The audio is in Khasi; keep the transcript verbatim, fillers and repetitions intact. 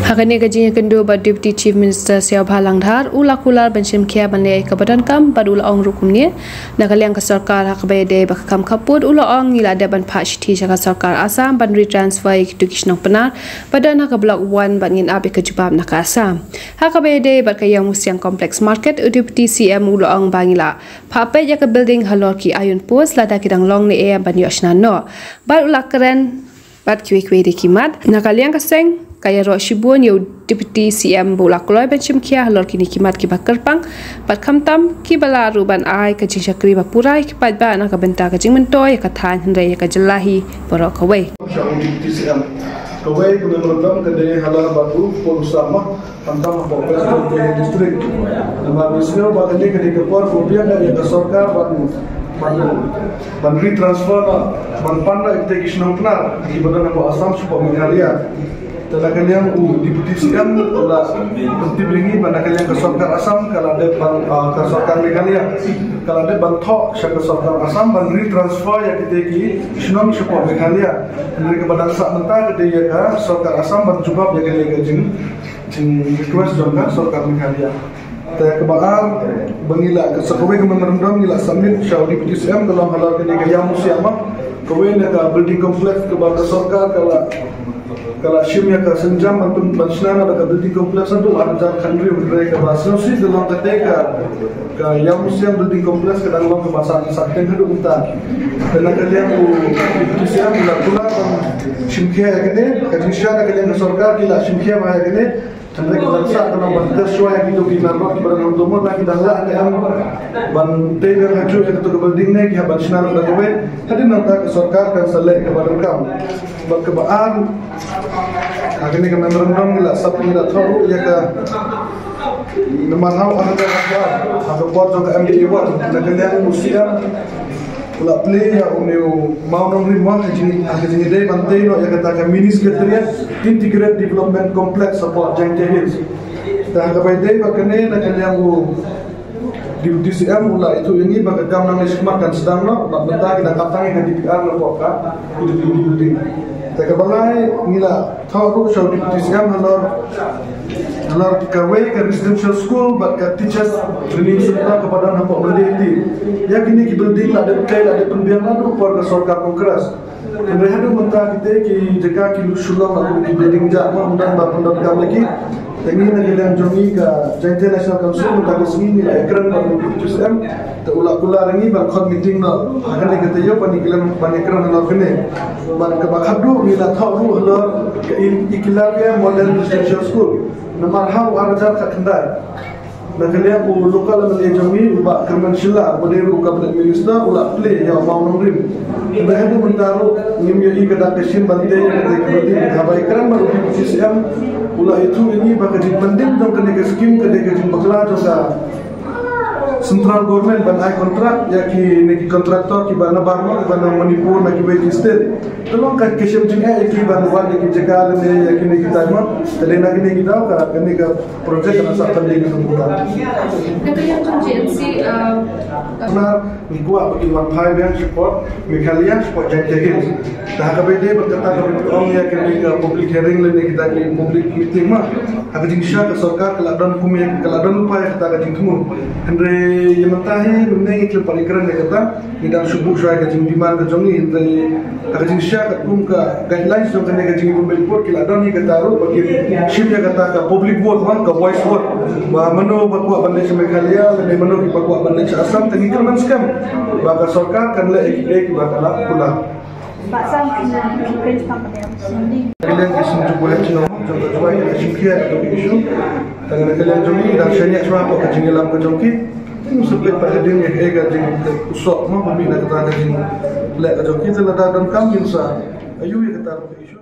Ha kane ka jingïakynduh bad Deputy Chief Minister Siaw Bha Langdhar, u la kular ban shim khia ban leh ïa kaba donkam bad u la ong ruh kumne, na ka liang ka sorkar ha kaba ïadei bad ka kam khappud, u la ong ngi la dep ban phah shithi sha ka sorkar Assam ban retransfer ïa kito ki shnong Pnar ba don ha ka Block One bad ngin ap ïa ka jubab na ka Assam. Ha kaba ïadei bad ka Ïawmusiang Complex Market, u Deputy C M u la ong ba ngi la phah peit ïa ka building halor ki iron post lada ki dang long ne em ban ïoh shna noh. Bad u la kren bad kiwei kiwei de ki mat. Na ka liang ka seng, ka ïaroh shibun ïa u Deputy C M ba u la kloi ban shim khia halor kine ki mat kiba kyrpang bad khamtam kiba lah ruh ban ai ka jingshakri ba pura ïa ki paidbah na ka bynta ka jingmyntoi ïa ka thaiñ hynrei ïa ka jylla hi baroh kawei. Sha u Deputy C M. Kawei ka memorandum ka dei halor bad u Polo Sama, khamtam hapoh West Jaintia Hills District. Namar ngi sngew ba kane ka dei ka por ba biang ïa ka sorkar ban, ban, ban retransfer noh, ban pan noh ïa kita ki shnong Pnar kiba don hapoh Assam shapoh Meghalaya. Te na ka liang u Deputy C M u la pyntip ïa ngi ba na ka liang ka sorkar Assam ka la dep ban, ah, ka sorkar Meghalaya ka la dep ban thoh sha ka sorkar Assam ban retransfer ïa kita ki shnong shapoh Meghalaya. Hynrei kaba dang sah mynta ka dei ïa ka sorkar Assam ban jubab ïa kane ka jing, jing request jong ka sorkar Meghalaya. Te kaba ar ba ngi la, ka sa kawei ka memorandum ngi la submit sha u Deputy C M ka long halor kane ka Ïawmusiang, kawei na ka building complex kaba ka sorkar ka la, ka la shim ïa ka sienjam ban pyn, ban shna noh da ka building complex haduh ar hajar khathynriew, hynrei kaba sngewsih ka long kata ka, ka Ïawmusiang building complex ka dang long kaba sah, sah teng haduh mynta. Te na ka liang u Deputy C M u la kular ban shim khia ïa kane, ka jingshisha na ka liang ka sorkar ki la shim khia ma ïa kane. Hynrei ka ban sah ka long ban test shuwa ïa kito ki landlord kiba dang hangto mo, la ki dang lah ne em ban tei biang hajuh ïa kato ka building ne ki hap ban shna noh da kawei. Hadien nangta ka sorkar kan sa leh kaba donkam. Bad kaba ar, ha kane ka memorandum ngi la sub, ngi la thoh ruh ïa ka, namar ha u ar hajar arphew ar, ha ka por jong ka M D A one, na ka liang u C M u la plie ïa une u Mawnongrim ha ka jing, ha ka jingïadei ban tei noh ïa kata ka Mini Secretariat Integrated Development Complex hapoh Jaintia Hills. Te ha kaba ïadei bad kane na ka liang u Deputy C M u la ïathuh ïa ngi ba ka kam nangne shakhmat kan sdang noh, bad mynta ki dang ap tang ïa ka D P R napoh ka P W D building. Te kaba lai ngi la thoh ruh sha u Deputy C M halor, halor kawei ka residential school bad ka teachers training center kaba don hapoh Myndiati. Ïa kine ki building la dep tei, la dep pynbiang naduh por ka sorkar Congress. Hynrei haduh mynta kita ki jaka ki lut shuh lem, la kum ki building jah, ym don ba pyndonkam lagi. Te ngi na ka liang jong ngi ka Jaintia National Council mynta ka sngi ngi la ïakren bad u Deputy C M. Te u la kular ïa ngi ban khot meeting noh ha kane ka taïew ban ïakren, ban ïakren halor kane. Bad kaba khatduh ngi la thoh ruh halor ka Eklavya Model Residential School. Namar ha u ar hajar khatkhyndai, na ka liang u local M L A jong ngi u Bah Kyrmen Shylla uba dei ruh u Cabinet Minister u la plie ïa u Mawnongrim. Hynrei haduh mynta ruh ngim ïohi ka dak ka shin ban tei ïa kata ka building. Haba ïakren bad u Deputy C M u la ïathuh ïa ngi ba ka jingpyndem jong kane ka skim ka dei ka jingbakla jong ka Central Government ban ai contract ïa kine ki contractor kiba na baroh, kiba na Manipur, na kiwei ki state. Te long ka, ka shem jingeh ïa ki ban wad ïa ki jaka lane ïa kine ki time, te dei na kine ki daw ka, kane ka project ka sa pynlong ka kumta. Ka liang jong J N C, uh, Pnar, ngi kwah ba kin wan phai biang shapoh Meghalaya, shapoh Jaintia Hills. Te ha kaba ïadei bad kata kaba phi ong ïa kane ka public hearing lane kita ki public meeting ma, ha ka jingshisha ka sorkar ka la don kum ïa, ka la don lypa ïa kata ka jingthmu. Hynrei ïa mynta hi mynne ngi khlem pat ïakren ïa kata, ngi dang shu buh shuwa ïa ka jingdemand ka jong ngi, hynrei ha ka jingshisha katkum ka guidelines jong kane ka jingïakhun beit pud ki la don hi kata ruh ba kin shim ïa kata ka public vote, ma, ka voice vote, ba mano ba kwah ban leit sha Meghalaya lane mano kiba kwah ban leit sha Assam. Te ngi kyrmen skhem ba ka sorkar kan leh ïa kiei kiba ka la kular. Ba sam ki na ki kren jong ka pdeng. Ka liang ki seng jubor jong ka jubor ka shim khia ka issue. Tang na ka liang jong ngi dang shaniah shuwa ka jingïalam ka jong ki. Ngim sngewbha ba hadien ïa ka jingusok ma ba mih na kata ka jingleh ka jong ki, te lada donkam ngin sa ïoh ïa kata ka issue.